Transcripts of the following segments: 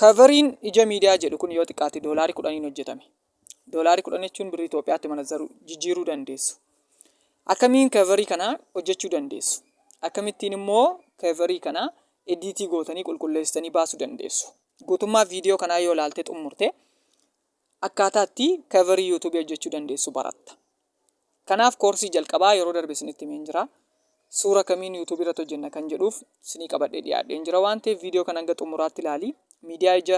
Coveriin ija miidiyaa jedhu kun yoo xiqqaate doolaarii 10n hojjetame. Doolaarii 10 jechuun birrii Itoophiyaatti manazzaru jijjiiruu dandeessu. Akkamiin coverii kana hojjechuu dandeessu? Akkamittiin immoo coverii kana ediitii gootanii qulqulleessitanii baasuu dandeessu? Guutummaa viidiyoo kanaa yoo ilaalte xumurte akkaataa itti coverii YouTube hojjechuu dandeessu baratta. Kanaaf koorsii jalqabaa yeroo darbe isinitti himeen jira. Suura kamiin YouTube irratti hojjenna kan jedhuuf isinii qabadhee dhiyaadheen jira waan ta'eef viidiyoo kana hanga xumuraatti ilaali. Miidiyaa ija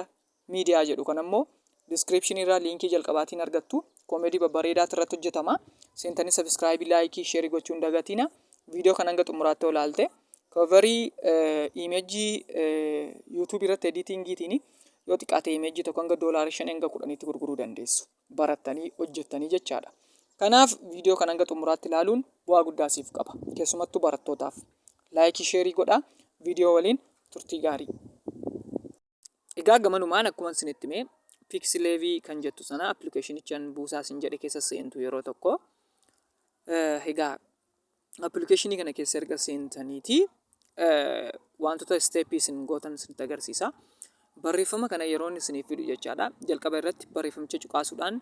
miidiyaa jedhu kana immoo description irraa liinkii jalqabaatiin argattu. Koomedii babbareedaatu irratti hojjetama. Seentanii subscribe, like, share gochuu hin dagatiina. Viidiyoo kana hanga xumuraatti yoo ilaalte coverii imeejii YouTube irratti editingiitiin yoo xiqqaate imeejii tokko hanga doolaara 5 hanga 10tti gurguruu dandeessu. Barattanii hojjettanii jechaadha. Kanaaf viidiyoo kana hanga xumuraatti ilaaluun bu'aa guddaa siif qaba. Keessumattuu barattootaaf. Laayikii sheerii godhaa. Viidiyoo waliin turtii gaarii. Egaa gamanumaan akkuma isinitti hime Pixlevy kan jettu sana appilikeeshinichaan buusaa isin jedhe keessa seentu yeroo tokko. Egaa appilikeeshinii kana keessa erga seentaniiti wantoota isteeppii isin gootan isinitti agarsiisa. Barreeffama kana yeroo inni isiniif fidu jechaadha. Jalqaba irratti barreeffamicha cuqaasuudhaan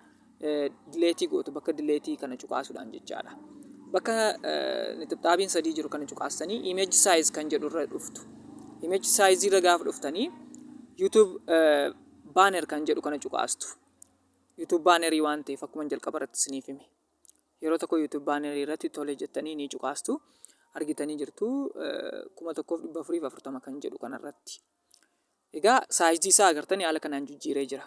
dileetii gootu bakka dileetii kana cuqaasuudhaan jechaadha. Bakka nixibxaabiin sadii jiru kana cuqaastanii image size kan jedhu irra dhuftu. Image size irra gaafa dhuftanii YouTube banner kan jedhu kana cuqaastu. YouTube bannerii waan ta'eef akkuma jalqaba irratti isiniif hime. Yeroo tokko YouTube banner irratti tole jettanii ni cuqaastu. Argitanii jirtu 1440 kan jedhu kanarratti. Egaa saayizii isaa agartanii haala kanaan jijjiiree jira.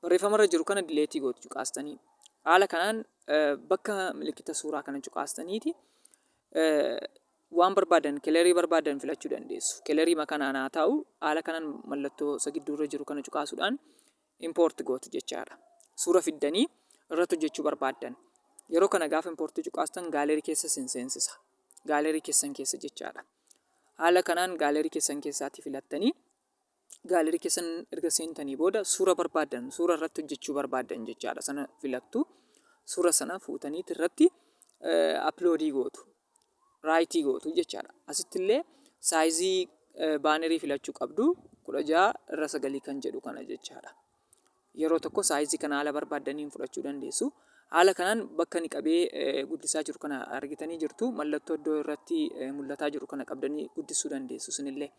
Barreeffama irra jiru kana dileetii gootu cuqaastanii. Haala kanaan bakka milikkita suuraa kana cuqaastaniiti waan barbaadan kelerii barbaadan filachuu dandeessu. Kelerii makanaan haa ta'u haala kanaan mallattoo isa gidduurra jiru kana cuqaasuudhaan import gootu jechaadha. Suura fiddanii irratti hojjechuu barbaaddan. Yeroo kana gaafa import cuqaastan gaalerii keessa isin seensisa. Gaalerii keessan keessa jechaadha. Haala kanaan gaalerii keessan keessaatii filattanii gaalerii keessan erga seentanii booda suura barbaaddan suura irratti hojjechuu barbaaddan jechaadha. Sana filattu. Suura sana fuutaniit irratti uploadii gootu. Raayitii gootu jechaadha. Asitti illee saayizii baanerii filachuu qabdu 16 irra sagalii kan jedhu kana jechaadha. Yeroo tokko saayizii kana haala barbaaddaniin fudhachuu dandeessu. Haala kanaan bakka inni qabee guddisaa jiru kana argitanii jirtu. Mallattoo iddoo irratti mul'ataa jiru kana qabdanii guddisuu dandeessu isinillee.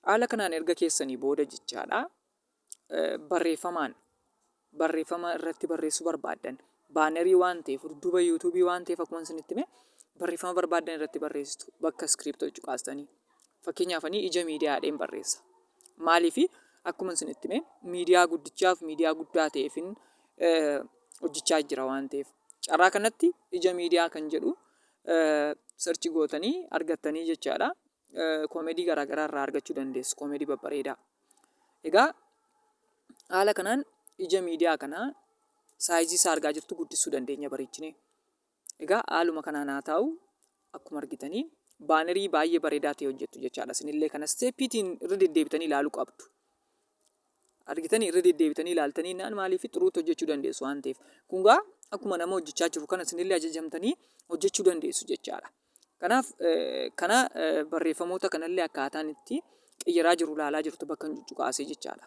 Haala kanaan erga keessanii booda jechaadha. Barreeffamaan barreeffama irratti barreessuu barbaaddan baanerii waan ta'eef dudduuba yuutuubii waan ta'eef akkuma isinitti hime barreeffama barbaaddan irratti barreessitu bakka iskiriiptoo cuqaastanii. Fakkeenyaaf ani ija miidiyaa jedheen barreessa. Maaliif akkuma isinitti hime miidiyaa guddichaaf miidiyaa guddaa ta'eefin hojjechaa jira waan ta'eef. Carraa kanatti ija miidiyaa kan jedhu sarchi gootanii argattanii jechaadha. Koomedii garaagaraa irraa argachuu dandeessu. Koomedii babbareedaa. Egaa haala kanaan ija miidiyaa kanaa saayizii isaa argaa jirtu guddisuu dandeenya bareechinee. Egaa haaluma kanaan haa taa'u akkuma argitanii baanerii baay'ee bareedaa ta'e hojjettu jechaadha. Isinillee kana isteeppiitiin irra deddeebitanii ilaaluu qabdu. Argitanii irra deddeebitanii ilaaltanii naan maaliif xuruutti hojjechuu dandeessu waan ta'eef. Kun gaa akkuma nama hojjechaa jiru kana isinillee ajajamtanii hojjechuu dandeessu jechaadha. Kanaaf kana barreeffamoota kanallee akkaataan itti qiyyaraa jiru ilaalaa jirtu bakka hin cuccuqaasee jechaadha.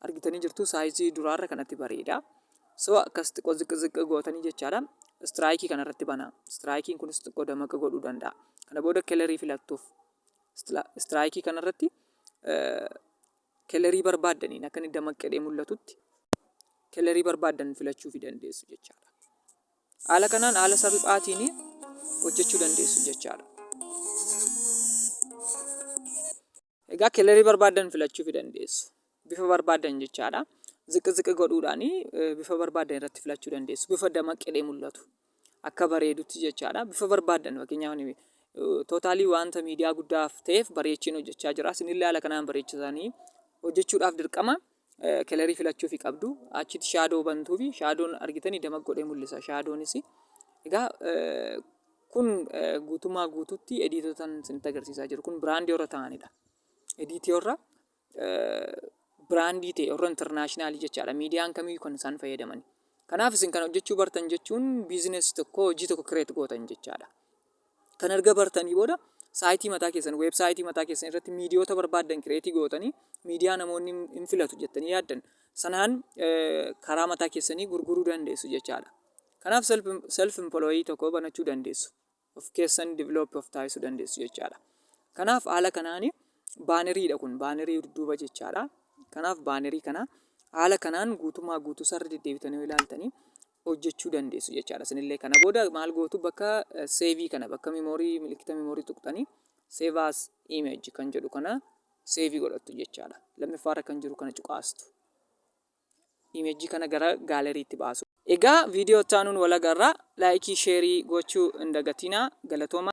Argitanii jirtu saayizii duraarra kanatti bareeda. So akkas xiqqoo ziqqi ziqqi gootanii jechaadha. Istiraayikii kanarratti banaa. Istiraayikiin kunis xiqqoo damaqa godhuu danda'a. Kana booda kelerii filattuuf. Istiraayikii kanarratti kelerii barbaaddaniin akka inni damaqqedhee mul'atutti kelerii barbaaddan filachuufi dandeessu jechaadha. Haala kanaan haala salphaatiin hojjechuu dandeessu jechaadha. Egaa kelerii barbaaddan filachuufi dandeessu. Bifa barbaaddan jechaadha. Ziqi ziqi godhuudhaan bifa barbaaddan irratti filachuu dandeessu. Bifa damaqqedhee mul'atu. Akka bareedutti jechaadha. Bifa barbaaddan fakkeenyaaf tootaalii wanta miidiyaa guddaaf ta'eef bareechiin hojjechaa jira. Isinillee haala kanaan bareechisanii hojjechuudhaaf dirqama kelerii filachuufi qabdu. Achitti shaadoo bantuufi shaadoon argitanii damaq godhee mul'isa shaadoonis. Egaa kun guutummaa guututti ediitotan isinitti agarsiisaa jiru. Kun biraandii warra ta'anidha. Ediitii warra biraandii ta'e warra intarnaashinaalii jechaadha. Miidiyaan kamiyyuu kan isaan fayyadaman. Kanaaf isin kana hojjechuu bartan jechuun biizinesii tokko hojii tokko kireet gootan jechaadha. Kan erga bartanii booda Site mataa keessan, website mataa keessan irratti miidiyoota barbaaddan create gootanii, miidiyaa namoonni hin filatu jettanii yaaddan sanaan karaa mataa keessanii gurguruu dandeessu jechaadha. Kanaaf self employee tokko banachuu dandeessu. Of keessan develop of taasisuu dandeessu jechaadha. Kanaaf haala kanaani banneriidha kun, banner dudduuba jechaadha. Kanaaf banner kana haala kanaan guutummaa guutuu sarara deddeebitanii ilaaltanii hojjechuu dandeessu jechaadha. Isinillee kana booda maal gootu? Bakka save kana, bakka memory, milikita memory tuqxanii, save as image kan jedhu kana save godhattu jechaadha. Lammaffaarra kan jiru kana cuqaastu. Image kana gara galleryitti baasu. Egaa viidiyoo itti aanuun wal agarraa. Like, share gochuu hin dagatinaa. Galatooma.